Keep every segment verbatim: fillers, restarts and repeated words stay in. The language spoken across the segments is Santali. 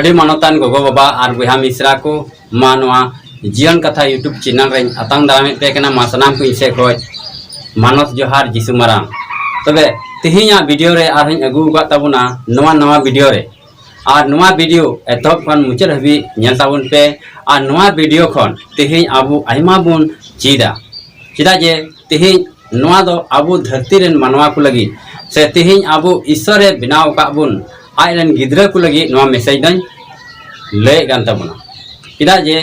ᱟᱹᱰᱤ ᱢᱟᱱᱚᱛᱟᱱ ᱜᱚᱜᱚ ᱵᱟᱵᱟ ᱟᱨ ᱵᱚᱭᱦᱟ ᱢᱤᱥᱨᱟ ᱠᱚ, ᱢᱟ ᱱᱚᱣᱟ ᱡᱤᱭᱚᱱ ᱠᱟᱛᱷᱟ YouTube channel ᱨᱮᱧ ᱟᱛᱟᱝ ᱫᱟᱨᱟᱢᱮᱫ ᱯᱮ ᱠᱟᱱᱟ᱾ ᱢᱟ ᱥᱟᱱᱟᱢ ᱠᱚ ᱤᱧ ᱥᱮᱫ ᱠᱷᱚᱱ ᱢᱟᱱᱚᱛ ᱡᱚᱦᱟᱨ ᱡᱤᱥᱩ ᱢᱟᱨᱟᱝ᱾ ᱛᱚᱵᱮ ᱛᱮᱦᱮᱧᱟᱜ video ᱨᱮ ᱟᱨᱦᱚᱸᱧ ᱟᱹᱜᱩ ᱟᱠᱟᱫ ᱛᱟᱵᱚᱱᱟ ᱱᱚᱣᱟ ᱱᱟᱣᱟ video ᱨᱮ᱾ ᱟᱨ ᱱᱚᱣᱟ video ᱮᱛᱚᱦᱚᱵ ᱠᱷᱚᱱ ᱢᱩᱪᱟᱹᱫ ᱦᱟᱹᱵᱤᱡ ᱧᱮᱞ ᱛᱟᱵᱚᱱ ᱯᱮ᱾ ᱟᱨ ᱱᱚᱣᱟ video ᱠᱷᱚᱱ ᱛᱮᱦᱮᱧ ᱟᱵᱚ ᱟᱭᱢᱟ ᱵᱚᱱ ᱪᱮᱫᱟ᱾ ᱪᱮᱫᱟᱜ ᱡᱮ ᱛᱮᱦᱮᱧ ᱱᱚᱣᱟ ᱫᱚ ᱟᱵᱚ ᱫᱷᱟᱹᱨᱛᱤ ᱨᱮᱱ ᱢᱟᱱᱣᱟ ᱠᱚ ᱞᱟᱹᱜᱤᱫ, ᱥᱮ ᱛᱮᱦᱮᱧ ᱟᱵᱚ ᱤᱥᱥᱚᱨᱮ ᱵᱮᱱᱟᱣ ᱟᱠᱟᱫ ᱵᱚᱱ ᱟᱡ ᱨᱮᱱ ᱜᱤᱫᱽᱨᱟᱹ ᱠᱚ ᱞᱟᱹᱜᱤᱫ ᱱᱚᱣᱟ message ᱫᱚᱧ ᱞᱟᱹᱭᱮᱫ ᱠᱟᱱ ᱛᱟᱵᱚᱱᱟ᱾ ᱪᱮᱫᱟᱜ ᱡᱮ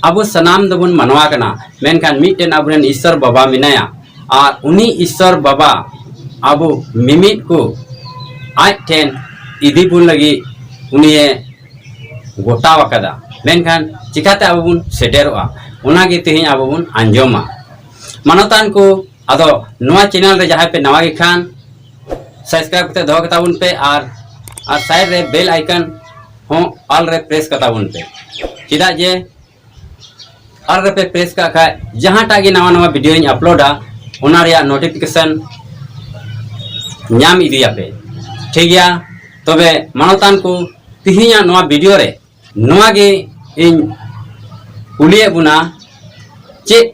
ᱟᱵᱚ ᱥᱟᱱᱟᱢ ᱫᱚᱵᱚᱱ ᱢᱟᱱᱣᱟ ᱠᱟᱱᱟ, ᱢᱮᱱᱠᱷᱟᱱ ᱢᱤᱫᱴᱮᱱ ᱟᱵᱚᱨᱮᱱ ᱤᱥᱥᱚᱨ ᱵᱟᱵᱟ ᱢᱮᱱᱟᱭᱟ᱾ ᱟᱨ ᱩᱱᱤ ᱤᱥᱥᱚᱨ ᱵᱟᱵᱟ ᱟᱵᱚ ᱢᱤᱢᱤᱫ ᱠᱚ ᱟᱡ ᱴᱷᱮᱱ ᱤᱫᱤ ᱵᱚᱱ ᱞᱟᱹᱜᱤᱫ ᱩᱱᱤᱭᱮ ᱜᱚᱴᱟᱣ ᱟᱠᱟᱫᱟ᱾ ᱢᱮᱱᱠᱷᱟᱱ ᱪᱤᱠᱟᱛᱮ ᱟᱵᱚ ᱵᱚᱱ ᱥᱮᱴᱮᱨᱚᱜᱼᱟ, ᱚᱱᱟᱜᱮ ᱛᱮᱦᱮᱧ ᱟᱵᱚ ᱵᱚᱱ ᱟᱸᱡᱚᱢᱟ᱾ ᱢᱟᱱᱚᱛᱟᱱ ᱠᱚ, ᱟᱫᱚ ᱱᱚᱣᱟ channel ᱨᱮ ᱡᱟᱦᱟᱸᱭ ᱯᱮ ᱱᱟᱣᱟ ᱜᱮ ᱠᱷᱟᱱ, subscribe ᱠᱟᱛᱮ ᱫᱚᱦᱚ ᱠᱟᱛᱟ ᱵᱚᱱ ᱯᱮ ᱟᱨ, ᱟᱨ side ᱨᱮ bell icon ᱦᱚᱸ all ᱨᱮ press ᱠᱟᱛᱟ ᱵᱚᱱ ᱯᱮ᱾ ᱪᱮᱫᱟᱜ ᱡᱮ all ᱨᱮᱯᱮ press ᱠᱟᱜ ᱠᱷᱟᱡ ᱡᱟᱦᱟᱸᱴᱟᱜ ᱜᱮ ᱱᱟᱣᱟ ᱱᱟᱣᱟ videoᱧ uploadᱟ, ᱚᱱᱟ ᱨᱮᱭᱟᱜ notification ᱧᱟᱢ ᱤᱫᱤᱭᱟᱯᱮ᱾ ᱴᱷᱤᱠ ᱜᱮᱭᱟ, ᱛᱚᱵᱮ ᱢᱟᱱᱚᱛᱟᱱ ᱠᱚ, ᱛᱤᱦᱤᱧᱟᱜ ᱱᱚᱣᱟ video ᱨᱮ ᱱᱚᱣᱟ ᱜᱮ ᱤᱧ ᱠᱩᱞᱤᱭᱮᱫ ᱵᱚᱱᱟ, ᱪᱮᱫ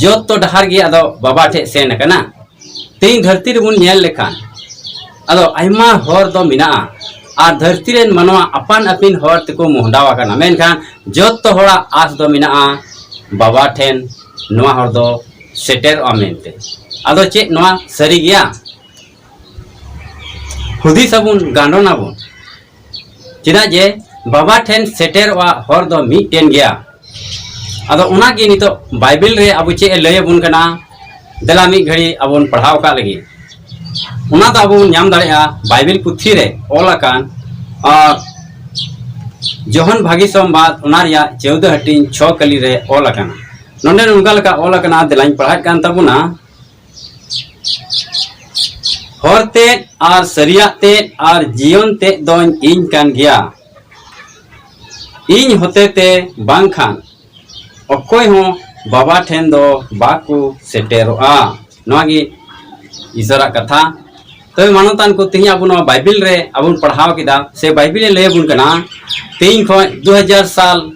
ᱡᱚᱛᱚ ᱰᱟᱦᱟᱨ ᱜᱮ ᱟᱫᱚ ᱵᱟᱵᱟ ᱴᱷᱮᱡ ᱥᱮᱱ ᱟᱠᱟᱱᱟ? ᱛᱮᱦᱮᱧ ᱫᱷᱟᱹᱨᱛᱤ ᱨᱮᱵᱚᱱ ᱧᱮᱞ ᱞᱮᱠᱷᱟᱱ ᱟᱫᱚ ᱟᱭᱢᱟ ᱦᱚᱨ ᱫᱚ ᱢᱮᱱᱟᱜᱼᱟ, ᱟᱨ ᱫᱷᱟᱹᱨᱛᱤ ᱨᱮᱱ ᱢᱟᱱᱣᱟ ᱟᱯᱟᱱ ᱟᱹᱯᱤᱱ ᱦᱚᱨ ᱛᱮᱠᱚ ᱢᱚᱦᱰᱟᱣ ᱟᱠᱟᱱᱟ, ᱢᱮᱱᱠᱷᱟᱱ ᱡᱚᱛᱚ ᱦᱚᱲᱟᱜ ᱟᱥ ᱫᱚ ᱢᱮᱱᱟᱜᱼᱟ ᱵᱟᱵᱟ ᱴᱷᱮᱱ ᱱᱚᱣᱟ ᱦᱚᱨ ᱫᱚ ᱥᱮᱴᱮᱨᱚᱜᱼᱟ ᱢᱮᱱᱛᱮ᱾ ᱟᱫᱚ ᱪᱮᱫ ᱱᱚᱣᱟ ᱥᱟᱹᱨᱤ ᱜᱮᱭᱟ? ᱦᱩᱫᱤᱥ ᱟᱵᱚᱱ, ᱜᱟᱸᱰᱚᱱ ᱟᱵᱚᱱ᱾ ᱪᱮᱫᱟᱜ ᱡᱮ ᱵᱟᱵᱟ ᱴᱷᱮᱱ ᱥᱮᱴᱮᱨᱚᱜᱼᱟ ᱦᱚᱨ ᱫᱚ ᱢᱤᱫᱴᱮᱱ ᱜᱮᱭᱟ᱾ ᱟᱫᱚ ᱚᱱᱟᱜᱮ ᱱᱤᱛᱚᱜ ᱵᱟᱭᱵᱮᱞ ᱨᱮ ᱟᱵᱚ ᱪᱮᱫ ᱮ ᱞᱟᱹᱭ ᱟᱵᱚᱱ ᱠᱟᱱᱟ, ᱫᱮᱞᱟ ᱢᱤᱫ ᱜᱷᱟᱹᱲᱤ ᱟᱵᱚ ᱵᱚᱱ ᱯᱟᱲᱦᱟᱣ ᱠᱟᱜ ᱞᱮᱜᱮ᱾ ᱚᱱᱟ ᱫᱚ ᱟᱵᱚ ᱵᱚᱱ ᱧᱟᱢ ᱫᱟᱲᱮᱭᱟᱜᱼᱟ ᱵᱟᱭᱵᱮᱞ ᱯᱩᱛᱷᱤ ᱨᱮ ᱚᱞ ᱟᱠᱟᱱ, ᱟᱨ ᱡᱚᱦᱚᱱ ᱵᱷᱟᱹᱜᱤ ᱥᱚᱢᱵᱟᱫ, ᱚᱱᱟ ᱨᱮᱭᱟᱜ ᱪᱳᱣᱫᱚ ᱦᱟᱹᱴᱤᱧ ᱪᱷᱚ ᱠᱟᱹᱞᱤ ᱨᱮ ᱚᱞ ᱟᱠᱟᱱᱟ᱾ ᱱᱚᱰᱮ ᱱᱚᱝᱠᱟ ᱞᱮᱠᱟ ᱚᱞ ᱟᱠᱟᱱᱟ, ᱫᱮᱞᱟᱧ ᱯᱟᱲᱦᱟᱜ ᱠᱟᱱ ᱛᱟᱵᱚᱱᱟ᱾ ᱦᱚᱨ ᱛᱮᱫ ᱟᱨ ᱥᱟᱹᱨᱤᱭᱟᱜ ᱛᱮᱫ ᱟᱨ ᱡᱤᱭᱚᱱ ᱛᱮᱫ ᱫᱚᱧ ᱤᱧ ᱠᱟᱱ ᱜᱮᱭᱟ᱾ ᱤᱧ ᱦᱚᱛᱮᱛᱮ ᱵᱟᱝᱠᱷᱟᱱ ᱚᱠᱚᱭ ᱦᱚᱸ ᱵᱟᱵᱟ ᱴᱷᱮᱱ ᱫᱚ ᱵᱟᱠᱚ ᱥᱮᱴᱮᱨᱚᱜᱼᱟ᱾ ᱱᱚᱣᱟ ᱜᱮ ᱤᱥᱚᱨᱟᱜ ᱠᱟᱛᱷᱟ᱾ ᱛᱚᱵᱮ ᱢᱟᱱᱚᱛᱟᱱ ᱠᱚ, ᱛᱮᱦᱮᱧ ᱟᱵᱚ ᱱᱚᱣᱟ ᱵᱟᱭᱵᱮᱞ ᱨᱮ ᱟᱵᱚ ᱵᱚᱱ ᱯᱟᱲᱦᱟᱣ ᱠᱮᱫᱟ, ᱥᱮ ᱵᱟᱭᱵᱮᱞ ᱮ ᱞᱟᱹᱭ ᱟᱵᱚᱱ ᱠᱟᱱᱟ, ᱛᱮᱦᱮᱧ ᱠᱷᱚᱱ ᱫᱩ ᱦᱟᱡᱟᱨ ᱥᱟᱞ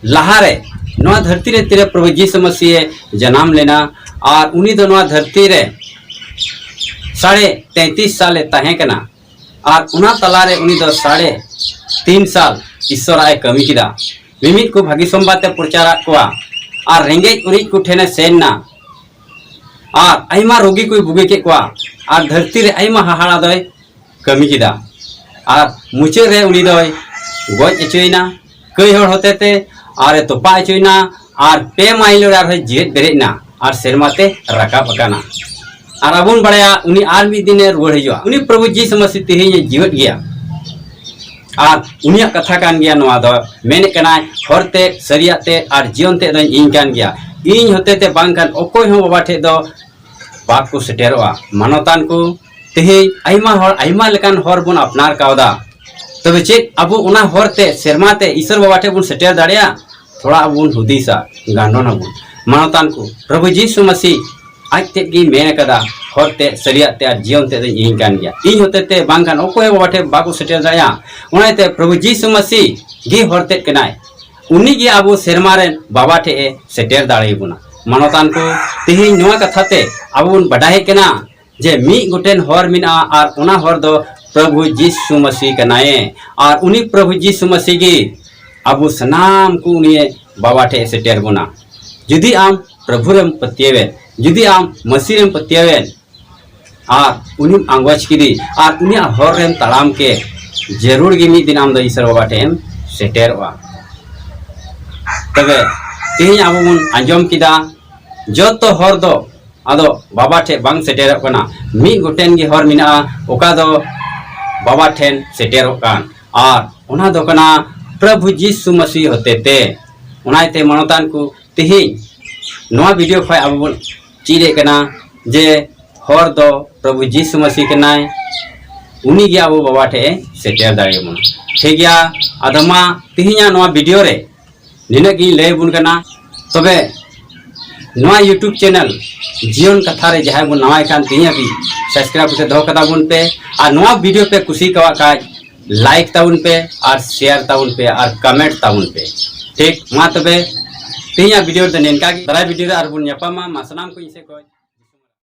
ᱞᱟᱦᱟᱨᱮ ᱱᱚᱣᱟ ᱫᱷᱟᱹᱨᱛᱤ ᱨᱮ ᱛᱤᱨᱮ ᱯᱨᱚᱵᱷᱩ ᱡᱤᱥᱩ ᱢᱟᱹᱥᱤ ᱮ ᱡᱟᱱᱟᱢ ᱞᱮᱱᱟ, ᱟᱨ ᱩᱱᱤ ᱫᱚ ᱱᱚᱣᱟ ᱫᱷᱟᱹᱨᱛᱤ ᱨᱮ ᱥᱟᱲᱮ ᱛᱮᱸᱛᱤᱥ ᱥᱟᱞ ᱮ ᱛᱟᱦᱮᱸ ᱠᱟᱱᱟ, ᱟᱨ ᱚᱱᱟ ᱛᱟᱞᱟᱨᱮ ᱩᱱᱤ ᱫᱚ ᱥᱟᱲᱮ ᱛᱤᱱ ᱥᱟᱞ ᱤᱥᱥᱚᱨᱟᱜ ᱮ ᱠᱟᱹᱢᱤ ᱠᱮᱫᱟ᱾ ᱢᱤᱢᱤᱫ ᱠᱚ ᱵᱷᱟᱹᱜᱤ ᱥᱚᱢᱵᱟᱫ ᱮ ᱯᱨᱚᱪᱟᱨᱟᱫ ᱠᱚᱣᱟ, ᱟᱨ ᱨᱮᱸᱜᱮᱡ ᱚᱨᱤᱡ ᱠᱚ ᱴᱷᱮᱱ ᱮ ᱥᱮᱱ ᱮᱱᱟ, ᱟᱨ ᱟᱭᱢᱟ ᱨᱳᱜᱤ ᱠᱚᱭ ᱵᱩᱜᱤ ᱠᱮᱫ ᱠᱚᱣᱟ, ᱟᱨ ᱫᱷᱟᱹᱨᱛᱤ ᱨᱮ ᱟᱭᱢᱟ ᱦᱟᱦᱟᱲᱟ ᱫᱚᱭ ᱠᱟᱹᱢᱤ ᱠᱮᱫᱟ᱾ ᱟᱨ ᱢᱩᱪᱟᱹᱫ ᱨᱮ ᱩᱱᱤ ᱫᱚᱭ ᱜᱚᱡ ᱦᱚᱪᱚᱭᱮᱱᱟ ᱠᱟᱹᱭ ᱦᱚᱲ ᱦᱚᱛᱮᱛᱮ, ᱟᱨ ᱮ ᱛᱚᱯᱟ ᱦᱚᱪᱚᱭᱮᱱᱟ, ᱟᱨ ᱯᱮ ᱢᱟᱹᱦᱤᱞ ᱨᱮ ᱟᱨᱦᱚᱸᱭ ᱡᱤᱣᱮᱫ ᱵᱮᱨᱮᱫ ᱮᱱᱟ, ᱟᱨ ᱥᱮᱨᱢᱟ ᱛᱮ ᱨᱟᱠᱟᱵ ᱟᱠᱟᱱᱟ᱾ ᱟᱨ ᱟᱵᱚᱱ ᱵᱟᱲᱟᱭᱟ, ᱩᱱᱤ ᱟᱨ ᱢᱤᱫ ᱫᱤᱱᱮ ᱨᱩᱣᱟᱹᱲ ᱦᱤᱡᱩᱜᱼᱟ᱾ ᱩᱱᱤ ᱯᱨᱚᱵᱷᱩ ᱡᱤᱥᱩ ᱢᱟᱹᱥᱤ ᱛᱮᱦᱮᱧ ᱮ ᱡᱤᱣᱮᱫ ᱜᱮᱭᱟ᱾ ᱟᱨ ᱩᱱᱤᱭᱟᱜ ᱠᱟᱛᱷᱟ ᱠᱟᱱ ᱜᱮᱭᱟ ᱱᱚᱣᱟ ᱫᱚ, ᱢᱮᱱᱮᱫ ᱠᱟᱱᱟᱭ, "ᱦᱚᱨ ᱛᱮ, ᱥᱟᱹᱨᱤᱭᱟᱜ ᱛᱮ ᱟᱨ ᱡᱤᱭᱚᱱ ᱛᱮ ᱫᱚᱧ ᱤᱧ ᱠᱟᱱ ᱜᱮᱭᱟ᱾ ᱤᱧ ᱦᱚᱛᱮ ᱛᱮ ᱵᱟᱝᱠᱷᱟᱱ ᱚᱠᱚᱭ ᱦᱚᱸ ᱵᱟᱵᱟ ᱴᱷᱮᱡ ᱫᱚ ᱵᱟᱠᱚ ᱥᱮᱴᱮᱨᱚᱜᱼᱟ᱾" ᱢᱟᱱᱚᱛᱟᱱ ᱠᱚ, ᱛᱮᱦᱮᱧ ᱟᱭᱢᱟ ᱦᱚᱲ ᱟᱭᱢᱟ ᱞᱮᱠᱟᱱ ᱦᱚᱨ ᱵᱚᱱ ᱟᱯᱱᱟᱨ ᱠᱟᱣᱫᱟ᱾ ᱛᱚᱵᱮ ᱪᱮᱫ ᱟᱵᱚ ᱚᱱᱟ ᱦᱚᱨ ᱛᱮ ᱥᱮᱨᱢᱟ ᱛᱮ ᱤᱥᱚᱨ ᱵᱟᱵᱟ ᱴᱷᱮᱡ ᱵᱚᱱ ᱥᱮᱴᱮᱨ ᱫᱟᱲᱮᱭᱟᱜᱼᱟ? ᱛᱷᱚᱲᱟ ᱟᱵᱚ ᱵᱚᱱ ᱦᱩᱫᱤᱥᱟ, ᱜᱟᱱᱰᱚᱱ ᱟᱵᱚᱱ᱾ ᱢᱟᱱᱚᱛᱟᱱ ᱠᱚ, ᱯᱨᱚᱵᱷᱩ ᱡᱤᱥᱩ ᱢᱟᱹᱥᱤ ᱟᱡ ᱛᱮᱫ ᱜᱮᱭ ᱢᱮᱱ ᱟᱠᱟᱫᱟ, "ᱦᱚᱨ ᱛᱮ, ᱥᱟᱹᱨᱤᱭᱟᱜ ᱛᱮ ᱟᱨ ᱡᱤᱭᱚᱱ ᱛᱮᱫ ᱫᱚ ᱤᱧ ᱠᱟᱱ ᱜᱮᱭᱟ᱾ ᱤᱧ ᱦᱚᱛᱮ ᱛᱮ ᱵᱟᱝᱠᱷᱟᱱ ᱚᱠᱚᱭ ᱦᱚᱸ ᱵᱟᱵᱟ ᱴᱷᱮᱡ ᱵᱟᱠᱚ ᱥᱮᱴᱮᱨ ᱫᱟᱲᱮᱭᱟᱜᱼᱟ᱾" ᱚᱱᱟᱛᱮ ᱯᱨᱚᱵᱷᱩ ᱡᱤᱥᱩ ᱢᱟᱹᱥᱤ ᱜᱮ ᱦᱚᱨ ᱛᱮᱫ ᱠᱟᱱᱟᱭ᱾ ᱩᱱᱤ ᱜᱮ ᱟᱵᱚ ᱥᱮᱨᱢᱟ ᱨᱮᱱ ᱵᱟᱵᱟ ᱴᱷᱮᱡ ᱮ ᱥᱮᱴᱮᱨ ᱫᱟᱲᱮᱭᱟᱵᱚᱱᱟ᱾ ᱢᱟᱱᱚᱛᱟᱱ ᱠᱚ, ᱛᱮᱦᱮᱧ ᱱᱚᱣᱟ ᱠᱟᱛᱷᱟ ᱛᱮ ᱟᱵᱚ ᱵᱚᱱ ᱵᱟᱰᱟᱭᱮᱫ ᱠᱟᱱᱟ ᱡᱮ ᱢᱤᱫ ᱜᱚᱴᱮᱱ ᱦᱚᱨ ᱢᱮᱱᱟᱜᱼᱟ, ᱟᱨ ᱚᱱᱟ ᱦᱚᱨ ᱫᱚ ᱯᱨᱚᱵᱷᱩ ᱡᱤᱥᱩ ᱢᱟᱹᱥᱤ ᱠᱟᱱᱟᱭ᱾ ᱟᱨ ᱩᱱᱤ ᱯᱨᱚᱵᱷᱩ ᱡᱤᱥᱩ ᱢᱟᱹᱥᱤ ᱜᱮ ᱟᱵᱚ ᱥᱟᱱᱟᱢ ᱠᱚ ᱩᱱᱤᱭᱮ ᱵᱟᱵᱟ ᱴᱷᱮᱡ ᱮ ᱥᱮᱴᱮᱨ ᱵᱚᱱᱟ᱾ ᱡᱩᱫᱤ ᱟᱢ ᱯᱨᱚᱵᱷᱩ ᱨᱮᱢ ᱯᱟᱹᱛᱭᱟᱹᱣᱮᱱ, ᱡᱩᱫᱤ ᱟᱢ ᱢᱟᱹᱥᱤ ᱨᱮᱢ ᱯᱟᱹᱛᱭᱟᱹᱣᱮᱱ, ᱟᱨ ᱩᱱᱤᱢ ᱟᱸᱜᱚᱪ ᱠᱮᱫᱮ, ᱟᱨ ᱩᱱᱤᱭᱟᱜ ᱦᱚᱨ ᱨᱮᱢ ᱛᱟᱲᱟᱢ ᱠᱮᱫ, ᱡᱟᱹᱨᱩᱲ ᱜᱮ ᱢᱤᱫ ᱫᱤᱱ ᱟᱢ ᱫᱚ ᱤᱥᱚᱨ ᱵᱟᱵᱟ ᱴᱷᱮᱡ ᱮᱢ ᱥᱮᱴᱮᱨᱚᱜᱼᱟ᱾ ᱛᱚᱵᱮ ᱛᱮᱦᱮᱧ ᱟᱵᱚ ᱵᱚᱱ ᱟᱸᱡᱚᱢ ᱠᱮᱫᱟ, ᱡᱚᱛᱚ ᱦᱚᱨ ᱫᱚ ᱟᱫᱚ ᱵᱟᱵᱟ ᱴᱷᱮᱡ ᱵᱟᱝ ᱥᱮᱴᱮᱨᱚᱜ ᱠᱟᱱᱟ᱾ ᱢᱤᱫ ᱜᱚᱴᱮᱱ ᱜᱮ ᱦᱚᱨ ᱢᱮᱱᱟᱜᱼᱟ, ᱚᱠᱟ ᱫᱚ ᱵᱟᱵᱟ ᱴᱷᱮᱱ ᱥᱮᱴᱮᱨᱚᱜ ᱠᱟᱱ, ᱟᱨ ᱚᱱᱟ ᱫᱚ ᱠᱟᱱᱟ ᱯᱨᱚᱵᱷᱩ ᱡᱤᱥᱩ ᱢᱟᱹᱥᱤ ᱦᱚᱛᱮ ᱛᱮ᱾ ᱚᱱᱟᱛᱮ ᱢᱟᱱᱚᱛᱟᱱ ᱠᱚ, ᱛᱮᱦᱮᱧ ᱱᱚᱣᱟ ᱵᱷᱤᱰᱤᱭᱳ ᱠᱷᱚᱱ ᱟᱵᱚ ᱵᱚᱱ ᱪᱮᱫ ᱮᱫ ᱠᱟᱱᱟ ᱡᱮ ᱦᱚᱨ ᱫᱚ ᱯᱨᱚᱵᱷᱩ ᱡᱤᱥᱩ ᱢᱟᱹᱥᱤ ᱠᱟᱱᱟᱭ, ᱩᱱᱤ ᱜᱮ ᱟᱵᱚ ᱵᱟᱵᱟ ᱴᱷᱮᱡ ᱮ ᱥᱮᱴᱮᱨ ᱫᱟᱲᱮᱭᱟᱵᱚᱱᱟ᱾ ᱴᱷᱤᱠ ᱜᱮᱭᱟ, ᱟᱫᱚ ᱢᱟ ᱛᱮᱦᱮᱧᱟᱜ ᱱᱚᱣᱟ ᱵᱷᱤᱰᱤᱭᱳ ᱨᱮ ᱱᱤᱱᱟᱹᱜ ᱜᱤᱧ ᱞᱟᱹᱭ ᱟᱵᱚᱱ ᱠᱟᱱᱟ᱾ ᱛᱚᱵᱮ ᱱᱚᱣᱟ YouTube ᱪᱮᱱᱮᱞ ᱡᱤᱭᱚᱱ ᱠᱟᱛᱷᱟ ᱨᱮ ᱡᱟᱦᱟᱸᱭ ᱵᱚᱱ ᱱᱟᱣᱟᱭ ᱠᱷᱟᱱ, ᱛᱮᱦᱮᱧ ᱦᱟᱹᱵᱤᱡ subscribe ᱠᱟᱛᱮ ᱫᱚᱦᱚ ᱠᱟᱛᱟ ᱵᱚᱱ ᱯᱮ᱾ ᱟᱨ ᱱᱚᱣᱟ video ᱯᱮ ᱠᱩᱥᱤ ᱠᱟᱣᱟᱜ ᱠᱷᱟᱡ like ᱛᱟᱵᱚᱱ ᱯᱮ, ᱟᱨ share ᱛᱟᱵᱚᱱ ᱯᱮ, ᱟᱨ comment ᱛᱟᱵᱚᱱ ᱯᱮ᱾ ᱴᱷᱤᱠ, ᱢᱟ ᱛᱚᱵᱮ ᱛᱮᱦᱮᱧᱟᱜ video ᱨᱮᱫᱚ ᱱᱤᱝᱠᱟ ᱜᱮ᱾ ᱫᱟᱨᱟᱭ video ᱨᱮ ᱟᱨ ᱵᱚᱱ ᱧᱟᱯᱟᱢᱟ᱾ ᱢᱟ ᱥᱟᱱᱟᱢ ᱠᱚ ᱤᱧ ᱥᱮᱫ ᱠᱷᱚᱡ